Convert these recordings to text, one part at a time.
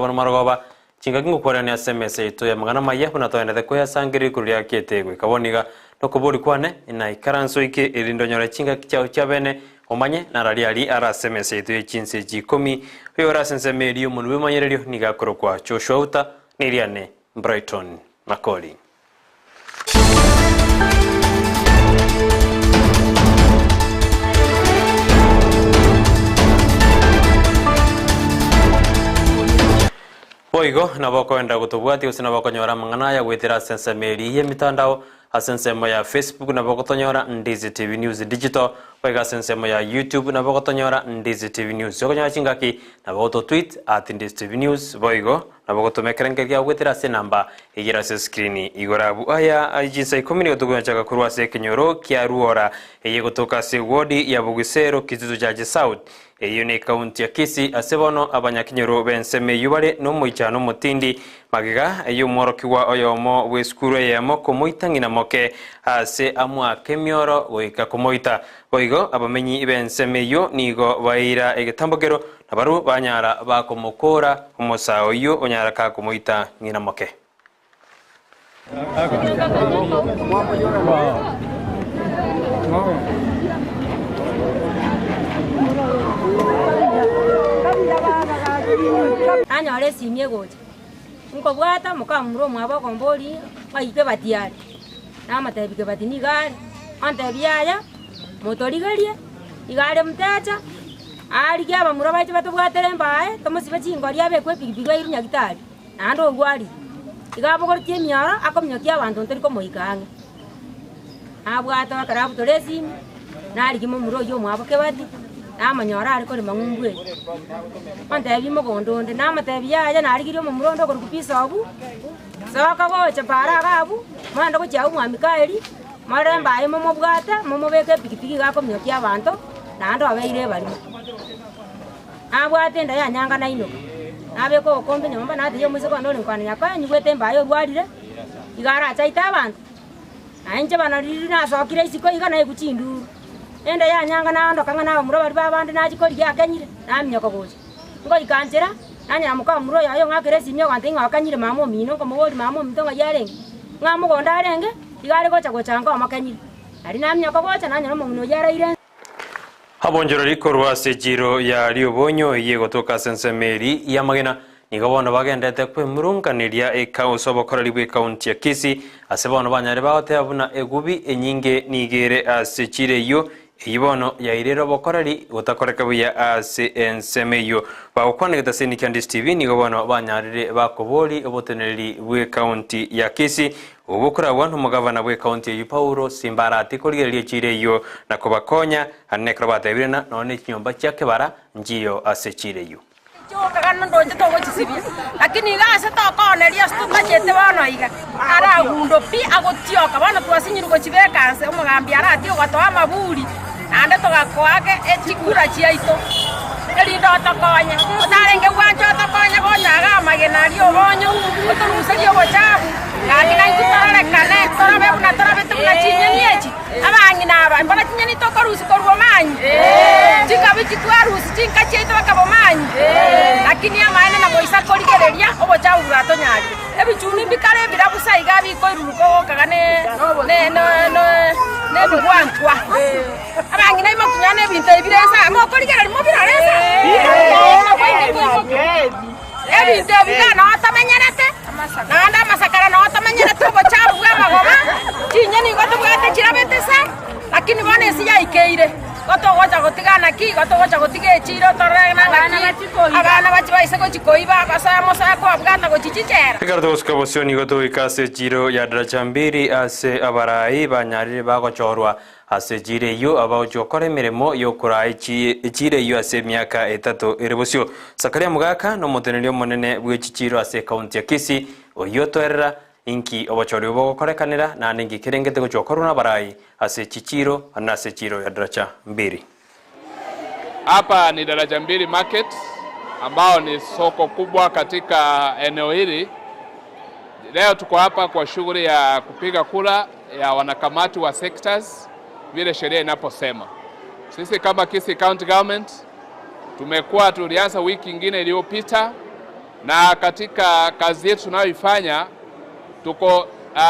bono marogoba, chingaki ngokwarerania ase emesa yaito y'amang'ana amaya buna togenderete koyasangereria igoro riakete goika bono iga. Nokobori kwane, naikaranse oike erinde onyore chingaki chiao chiabene, omanye narari aria are ase emesa yaito ye chinsa echi ikomi. Oyore ase ensemo eria y'omonwa bw'emanyererio nigo akorokwa Joshua Uta, na eriane Brighton Makori. Boigo nabo okoenda gotobwatia gose nabo okonyora amang'ana aya goetera ase ensemo eria y'emitandao Ase ensemo ya Facebook nabo ogotonyora Ndizi TV News Digital, boigo ase ensemo ya YouTube nabo ogotonyora Ndizi TV News. Okonyora chingaki nabo ogototweet at Ndizi TV News, boigo nabo ogotoma ekerengerio kiago goetera ase enamba eyere ase escreen igoro abwo. Aya chinsa ikomi nigo togochaka korwa ase ekenyoro kia Ruora eye egotoka ase ewodi ya Bogisero Kitutu Church South. Eyio necounty ya Kisii ase bono abanyakenyoro b'ensemo eyio bare nomoichano omotindi magega y'omworokigwa oyomo bw'esukuru eyemo komoita ng'ina moke ase amoake emioro goika komoita. Boigo abamenyi b'ensemo eyio nigo baira egetambokero na barabwo banyara bakomokora omosaa oyio onyara kakomoita ng'ina moke. Nanyora esimi egocha, nkobwata mokamura omwabo okomboria ng'ai kebati are, namotebia kebati nigo are, ontebia yaya motorigerie, iga are mtecha, arigie abamura bache batobwatere embae, tomosibe chingori abekwe epikipiki airwe nyagitari. Naende orwarire, igo abogoretie emioro akominyokia abanto ntori komoika ang'e. Nabwate ekero abutore esimi, narigia momura oyio omwabo kebati, namonyora are korema ng'umbu eye. Ontebia mogondo onde, namotebia yaya narigirie omomura onde okorokwa Bisobu, soka gocha para iga abwo, mogende gochia abwo mwa Mikaeli, morore mbaye momobwate, momobeke epikipiki iga akominyokia abanto, naende obeire ebarimo. Nabwate enda yanyanga nainoka, nabeka obokombe nyomba, natebia omoiseke one ore nkwana Nyakoe, nyigwete embaye orwarire, iga arache aite abanto. Na inche bono riria nasokire isiko iga naigwa chinduru, enda yanyanga naondoka ng'a nabamura baria b'abande nachia korigia akenyire, naminyoka gocha. Ngoika nchera, nanyora mokamura oyo oye ong'akera esimi ogantebia ng'a okenyire mama omino, nkomoboria mama ominto ng'ai arenge, ng'a mogondo arenge, iga are gocha gocha nka omokenyire. Nario naminyoka gocha nanyora omong'ina oyio araire. Abonchoreri korwa ase echiiro ya Riobonyo eyio egotoka ase ensemo eri y'amagena nigo bono bagenderete kwemurunganeria ase obokoreri bw'ekaunti ya Kisii ase bono banyare bagoteba buna egubi enyinge nigo ere ase echiiro eyio eyio bono yairire obokoreri gotakoreka buya ase ensemo eyio. Bagokwana egetaseni kia Ndisi TV nigo bono banyarire bakobori oboteneneri bw'ekaunti ya Kisii Obokoragwa nomogavana bw'ekaunti eyio Paulo Simbarati korigereria echiira eyio na kobakonya, naende nekero batebire ng'a nonya ne chinyomba chia kebara nchiyo ase echiira eyio. Chiokagana ndonche togochisibia, lakini iga ase tokooneria ase totachete bono iga, aragundo pi agotioka. Bono twasinyirwe gochibeka nse, omogambi aratie ogatoa amaburi, naende togakoa ake chikura chiaito, erinde otokonye. Otarenge gwancha otokonye gocha iga amagena aria obonyo, otoruserie obochafu, gaki naintwe tororekane, torabe buna torabete buna chinyeni echi. Abang'ina aba, mbora chinyeni tokorusia korwa omanyi? Chikabichi twarusia chinka chiaito bakaba omanyi? Lakini amaene namoisa korigereria obochafu bwatonyarire. Ebichuni mbikare ebirabu sa iga bikoiruruka ogokaga nebigwankwa. Abang'ina imokinyora nebinto ebi bire ense aa, mokorigereria mobirore ense aa? Ebinto ebi iga noo tomenyerete, naende amasakara noo tomenyerete obochafu bw'amagoma, chinyeni igo tobwate chirabete se, lakini bono ense yaikeire, igo togocha gotiga naki, igo togocha gotiga echiro torore ng'aki abana bachie baise gochia koiba, basoe mosoe kobabwata gochia chichera. Ekero togosuka bosio nigo togoika ase echiro ya Daraja Mbili ase abarai banyarire bagochorwa Ase echiira eyio abagochia gokora emeremo y'okoraa echiira eyio ase emiaka etato ere bosio. Zakaria Mogaka nomoteneneri omonene bwe chichiiro ase ekaunti ya Kisii, oyio otoerera inki obochori obo bogokorekanera naende inki kerengete gochia gokorwa nabarai ase chichiiro na ase echiiro ya Daraja Mbili. Hapa ni Daraja Mbili Market ambao ni soko kubwa katika eneo hili. Leo tuko hapa kwa shughuli ya kupiga kura ya wanakamati wa sectors vile sheria inaposema. Sisi kama Kisii County Government tumekuwa tulianza wiki ingine iliyopita. Na katika kazi yetu tunayoifanya tuko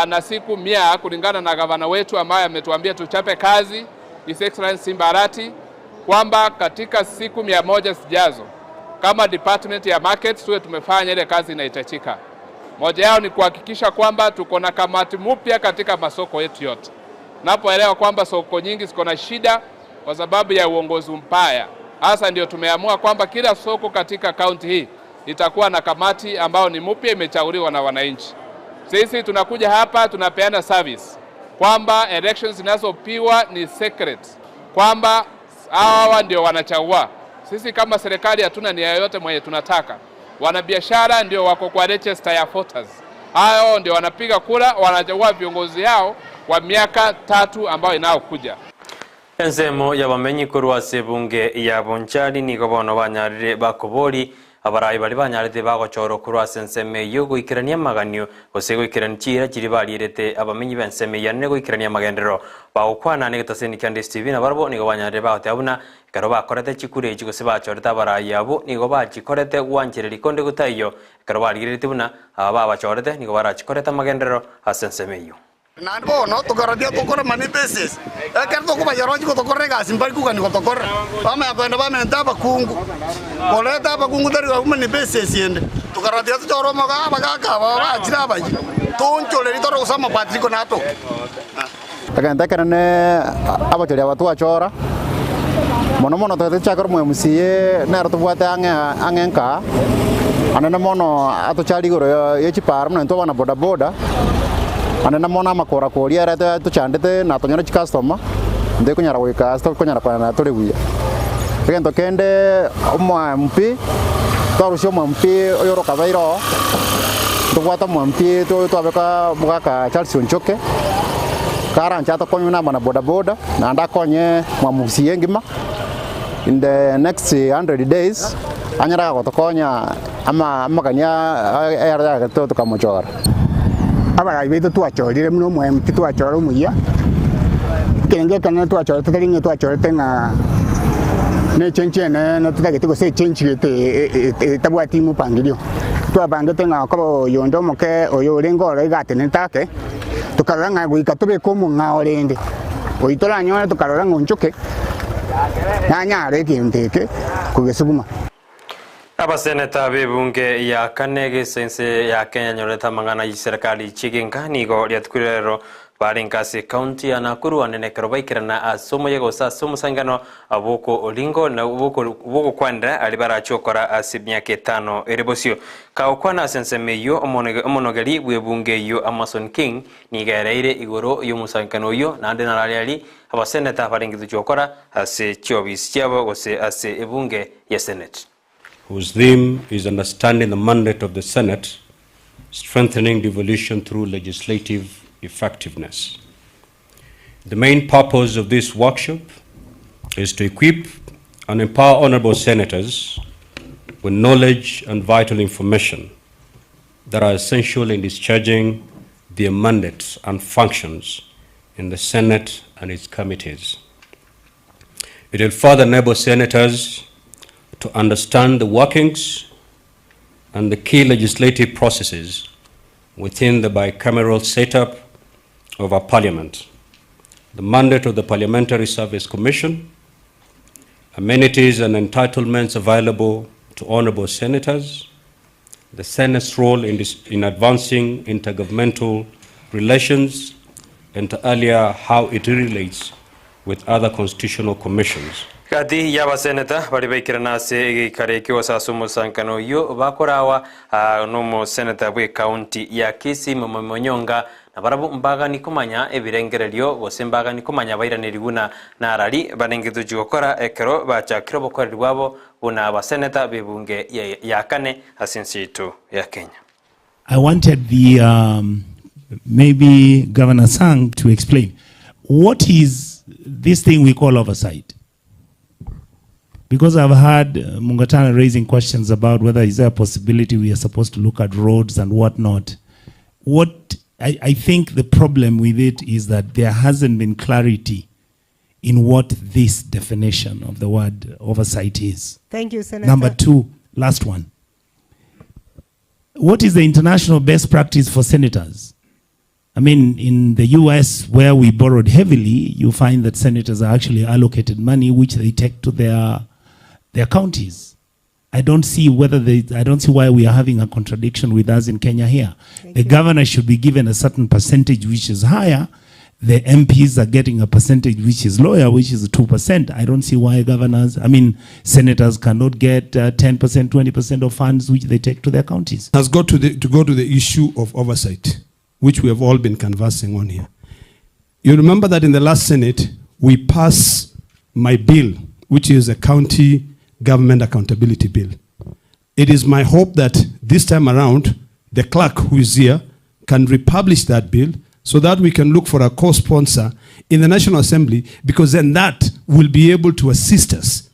na siku mia kulingana na gavana wetu ambaye ametuambia tuchape kazi, His Excellency Simba Arati, kwamba katika siku 100 zijazo kama department ya market tuwe tumefanya ile kazi inahitajika. Moja yao ni kuhakikisha kwamba tuko na kamati mpya katika masoko yetu yote. Napoelewa kwamba soko nyingi ziko na shida kwa sababu ya uongozi mbaya, hasa ndio tumeamua kwamba kila soko katika kaunti hii itakuwa na kamati ambayo ni mpya imechaguliwa na wananchi. Sisi tunakuja hapa tunapeana service kwamba elections zinazopiwa ni secret, kwamba hawa ndio wanachagua. Sisi kama serikali hatuna nia yoyote mwenye tunataka. Wanabiashara ndio wako kwa register ya voters, hao ndio wanapiga kura, wanachagua viongozi yao wa miaka 3 ambayo inayokuja. Ensemo y'abamenyi korwa ase ebunge ya Bonchari nigo bono banyarire bakobori abarai baria banyarete bagochorwa korwa ase ensemo eyio goikerania amaganio gose goikerania chiira chiria barierete abamenyi b'ensemo eyio anene goikerania amagenderero. Bagokwana na egetaseni kia Ndisi TV nabarabwo nigo banyarire bagoteba buna ekero bakorete chikura echi gose bachorete abarai abwo nigo bachikorete gwanchereria konde gotaiyo ekero barigereretie buna aba babachorete nigo barachikorete amagenderero ase ensemo eyio. Naende bono tokaroria tokore mani basis, ekero tokobayora onye gotokorera egasi mbari kogania gotokorera, bamanya kogenda bamente abakungu, koreta abakungu tari abwo mani basis ende, tokarora tiga tochore omoga abagaka aba bachire abayia, toonchoreria tore gose amabadiliko natoke. Egento ekenene abachori aba twachora, mono mono togete tochakere omo MCA nere tobwate ang'e ang'e nka, anene mono atochare igoro ya chipara buna intwe abana bodaboda, anene mono amakora koria ere tochandete na tonyore chicustomer, ntekonyara goika ase tokonyara koenana tore buya. Egento kende omo MP, twarusia omo MP oyore okabeire oo, ntobwate omo MP twabeka omogaka Charles Onchoke, karanche atokonywe na abana bodaboda, naende akonye mwamugusi engima, in the next 100 days, anyare agotokonya ama amagani aya tokamochora. Abarai baito twachorire buna omo MP twachora omuya, ekerengo ekenene twachorete tari ng'a twachorete ng'a ne echenchi enene totagete gose echenchi gete etabwati mopangirio. Twabangete ng'a okoba oyonde omoke oyo orenge oro iga atenenete ake, tokarora ng'a goika tobeke omong'ao rende, oyio toranyore tokarora ng'a onchoke, nanyare egento eke kogesuguma. Abaseneta b'ebunge ya kane gese ense ya Kenya nyorete amang'ana ye chiserekari chi'egenka nigo riatukire rero barenge ase ekaunti ya Nakuru ande nekero baikerana ase omoyega gose ase omosangano bw'okoringo na bw'ogokwanera aria barachie gokora ase emiaka etano ere bosio. Kagokwana ase ensemo eyio omonogeri bw'ebunge eyio Amason King nigo ereire igoro y'omosangererekano oyio naende narari aria abaseneta barenge gochia gokora ase chiobisi chiabo gose ase ebunge ya Senate. Whose theme is Understanding the Mandate of the Senate, Strengthening Devolution Through Legislative Effectiveness. The main purpose of this workshop is to equip and empower honorable senators with knowledge and vital information that are essential in discharging their mandates and functions in the Senate and its committees. It will further enable senators to understand the workings and the key legislative processes within the bicameral setup of our parliament, the mandate of the Parliamentary Service Commission, amenities and entitlements available to honorable senators, the Senate's role in, this, in advancing intergovernmental relations, and earlier how it relates with other constitutional commissions. Gati y'abaseneta baria baikerana ase egeikaro ekio gose ase omosankano oyio bakorawa nomoseneta bw'ecounty ya Kisii Momomi Onyonga na barabwo mbagani komanya ebirengererio gose mbagani komanya bairaneri buna narari barengetwe gokora ekero bachakire obokoreri bwabo buna abaseneta b'ebunge ya kane ase ense yaito ya Kenya. I wanted the maybe Governor Sang to explain what is this thing we call oversight. Because I've heard Mungatana raising questions about whether is there a possibility we are supposed to look at roads and whatnot. What I think the problem with it is that there hasn't been clarity in what this definition of the word oversight is. Thank you, Senator. Number two, last one. What is the international best practice for senators? I mean, in the US, where we borrowed heavily, you find that senators are actually allocated money which they take to their counties. I don't see whether they, I don't see why we are having a contradiction with us in Kenya here. Thank The you. governor should be given a certain percentage which is higher. The MPs are getting a percentage which is lower, which is 2%. I don't see why governors, I mean, senators cannot get 10%, 20% of funds which they take to their counties. Has got to go to the issue of oversight, which we have all been conversing on here. You remember that in the last Senate, we passed my bill, which is a county government accountability bill. It is my hope that this time around, the clerk who is here can republish that bill so that we can look for a co-sponsor in the National Assembly, because then that will be able to assist us,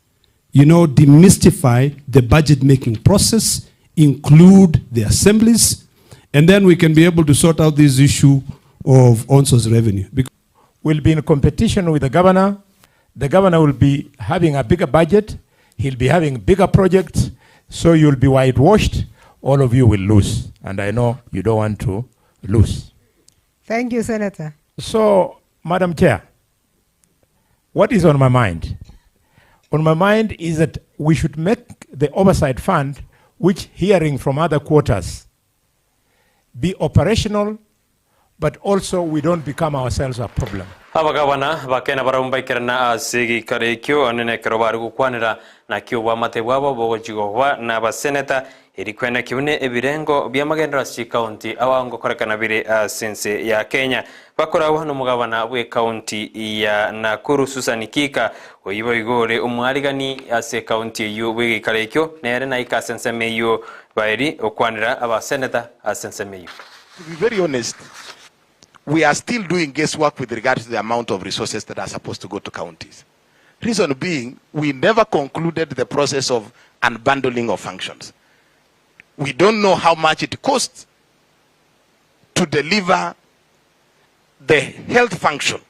demystify the budget-making process, include the assemblies, and then we can be able to sort out this issue of on-source revenue. We'll be in competition with the governor. The governor will be having a bigger budget. He'll be having bigger projects. So you'll be whitewashed. All of you will lose. And I know you don't want to lose. Thank you, Senator. So, Madam Chair, what is on my mind? On my mind is that we should make the oversight fund, which hearing from other quarters, be operational, but also we don't become ourselves a problem. Abagabana bakena barabumbaikirana ase gikaro ekio anene ekero bari gokwanera nakio bwamate bwabo bogochigogwa na abaseneta erikwena kiune ebirengo biamagendero ase chikaunti abangokorekana bire ase ense ya Kenya bakoragwa nomogabana bwe ekaunti ya Nakuru Susan Kika oibo igore omwarigani ase ekaunti eywo bwe gikaro ekio nere naika ase ensemo eywo baeri okwanera abaseneta ase ensemo eywo. To be very honest, we are still doing guesswork with regards to the amount of resources that are supposed to go to counties. Reason being, we never concluded the process of unbundling of functions. We don't know how much it costs to deliver the health function,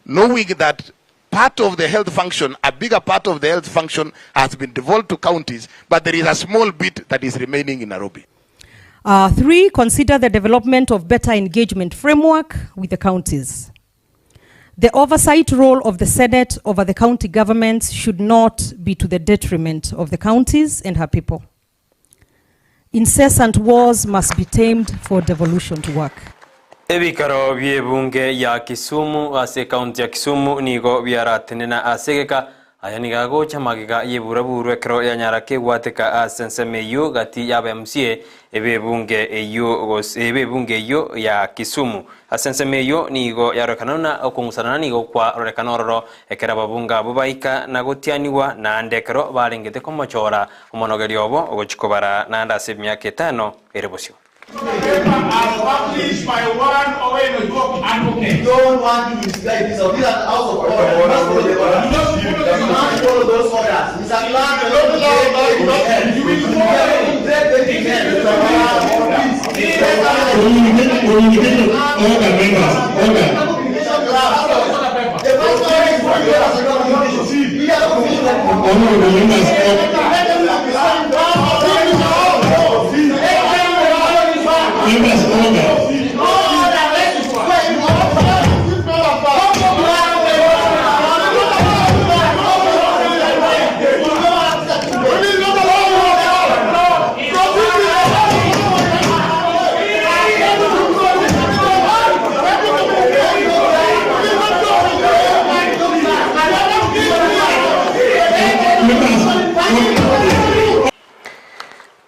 knowing that part of the health function, a bigger part of the health function has been devolved to counties, but there is a small bit that is remaining in Nairobi. 3, consider the development of better engagement framework with the counties. The oversight role of the Senate over the county governments should not be to the detriment of the counties and her people. Incessant wars must be tamed for devolution to work. Ebikaro by'ebunge ya Kisumu ase kaunti ya Kisumu nigo byaratenena asegeka aya nigagocha magega yeburaburu ekero yanyara kegwateka ase ensemo eywo gati yaba MCA ebebunge eywo gose ebebunge eywo ya Kisumu ase ensemo eywo nigo yarorekana na okong'usanana nigo kwarorekana ororo ekero ababunge abo baika na gotianiwa naende ekero barengete komochora omonogeri obo ogochi kobara naende ase emiaka etano ere bosio. Published by one Owen Ojwang advocate. You don't want to misguide this. These are house of order. You must follow the order. You must follow those orders. Mr. Clark, you don't you will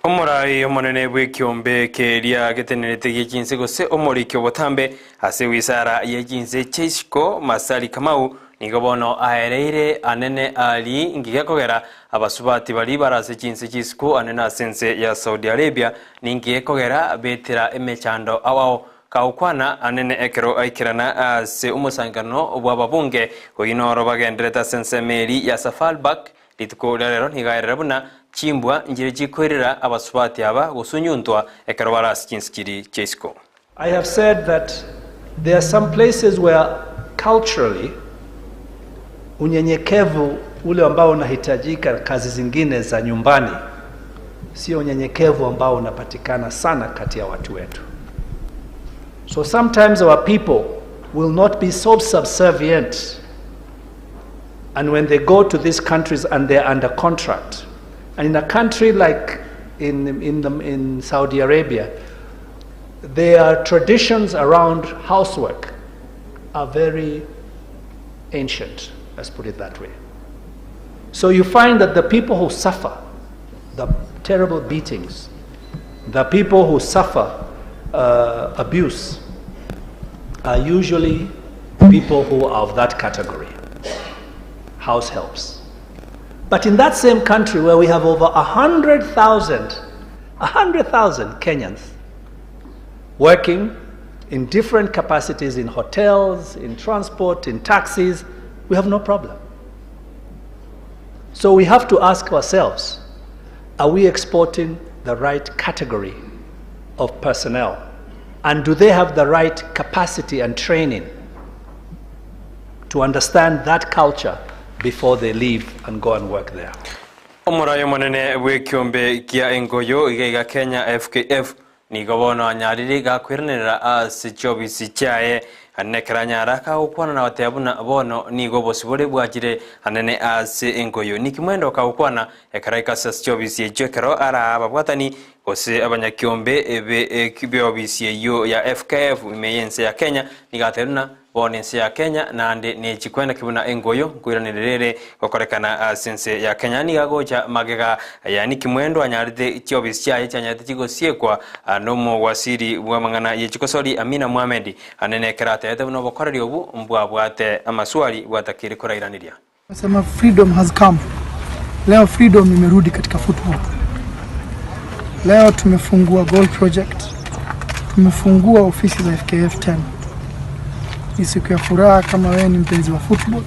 Omorai omonene bw'ekiombe keria getenerete gi'echinse gose omoriki obotambe ase wisara y'echinse chiaisiko Masari Kamau nigo bono aereire anene ali ngigekogera abasubati bari barase chinse chisiko anene ase ense ya Saudi Arabia ningigekogera betera emechando awao kaukwana anene ekero aikirana ase omosankano bw'ababunge oinoro bagenderete ase ensemeri ya Safalbak rituko ria rero nigaerera buna chimbwa njire chikoirera abasubati aba gosunyuntwa ekero barase chinsikiri chiaisiko. I have said that there are some places where culturally unyenyekevu ule ambao unahitajika kazi zingine za nyumbani Sio unyenyekevu ambao unapatikana sana kati ya watu wetu. So sometimes our people will not be so subservient. And when they go to these countries and they're under contract, and in a country like in, in, the, in Saudi Arabia, their traditions around housework are very ancient, let's put it that way. So you find that the people who suffer the terrible beatings, the people who suffer abuse, are usually people who are of that category, house helps. But in that same country where we have over 100,000, 100,000 Kenyans working in different capacities in hotels, in transport, in taxis, we have no problem. So we have to ask ourselves are we exporting the right category of personnel? And do they have the right capacity and training to understand that culture before they leave and go and work there? Omorai omonene bw'ekiombe kia engoyo iga iga Kenya FKF nigo bono anyarire gakwiranerera ase chiobisi chiaye anene ekero anyara kagokwana na goteba buna bono nigo obosibore bwachire anene ase engoyo. Nick Mwendwa kagokwana ekero aika ase chiobisi echio ekero araa ababwatani gose abanyakiombe be beobisi eyio ya FKF ime y'ense ya Kenya nigo atebire buna Bono ense ya Kenya naende nechikwena ki buna engoyo nkoiranerera ere gokorekana ase ense ya Kenya. Nigo agocha magega ya Nick Mwendwa anyarete chiofisi chiaye chianyarete chigosiekwa nomowasiri bw'amang'ana ye chikosori Amina Mohamed ande nekero atebete buna obokoreri obu mbwabwate amaswali bwatakeire korairaneria. Nasema freedom has come. Leo freedom imerudi katika football. Leo tumefungua goal project, tumefungua ofisi za FKF tena. Ni siku ya furaha kama wewe ni mpenzi wa football.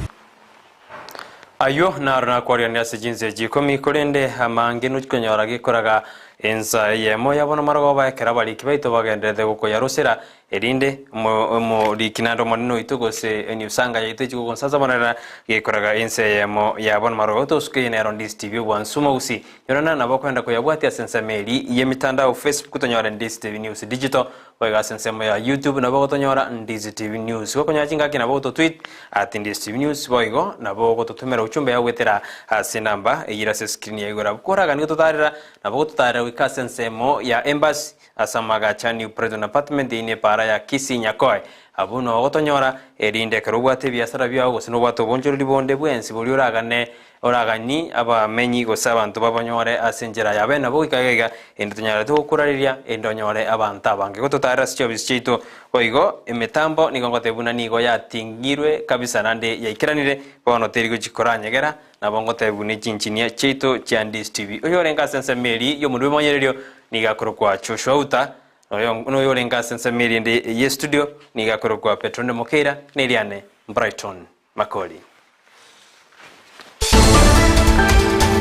Ayio naro nakwarigania ase chinsa echi ikomi, korende amange nochikonyora gekoraga ensa eyemo yabo namarogoba ekero abariki baito bagendererete gokoyarosera, Erinde omoriki naende omonene oito gose eniusanga yaito echi gogonsansamonerera gekoraga ense eyemo yabo namarogo tosuke eye nero Ndisi TV obwansu mogusi yorana nabo okoenda koyabwatia ase ensemo eri yemitandao Facebook tonyore Ndisi TV News Digital boigo ase ensemo ya YouTube nabo ogotonyora Ndisi TV News gokonyora chingaki nabo ogototweet at Ndisi TV News boigo nabo ogototomera uchumbe yao goetera ase enamba eyio ere ase escreen ya igoro abwo koraganie gototarera nabo ogototarera goika ase ensemo ya Embassy Ase amagacho a New Prison Apartment eye nepaara ya Kisii Nyakoe. Abwo noo ogotonyora, erinde ekero obwate ebiasara biao gose nobwate obonchoreri bonde bwensi boria oragane oragani abamenyi gose abanto babonyore ase enchera yabe nabo goika iga iga, erinde tonyarete gokorareria, erinde onyore abanto abange gototaarera ase chiofisi chiaito. Boigo emetambo nigo ngotebia buna nigo yating'irwe kabisa naende yaikeranire, bono teri gochia koranyegera, Nabo ngotebia buna echinchinia chiaito chia Ndisi TV. Oyorenge ase ensemo eria y'omonwa bw'emonyererio nigo akorokwa Joshua Uta, na oyorenge ase ensemo eria ende y'estudio nigo akorokwa Petronde Mokeira, na eriane Brighton Makori.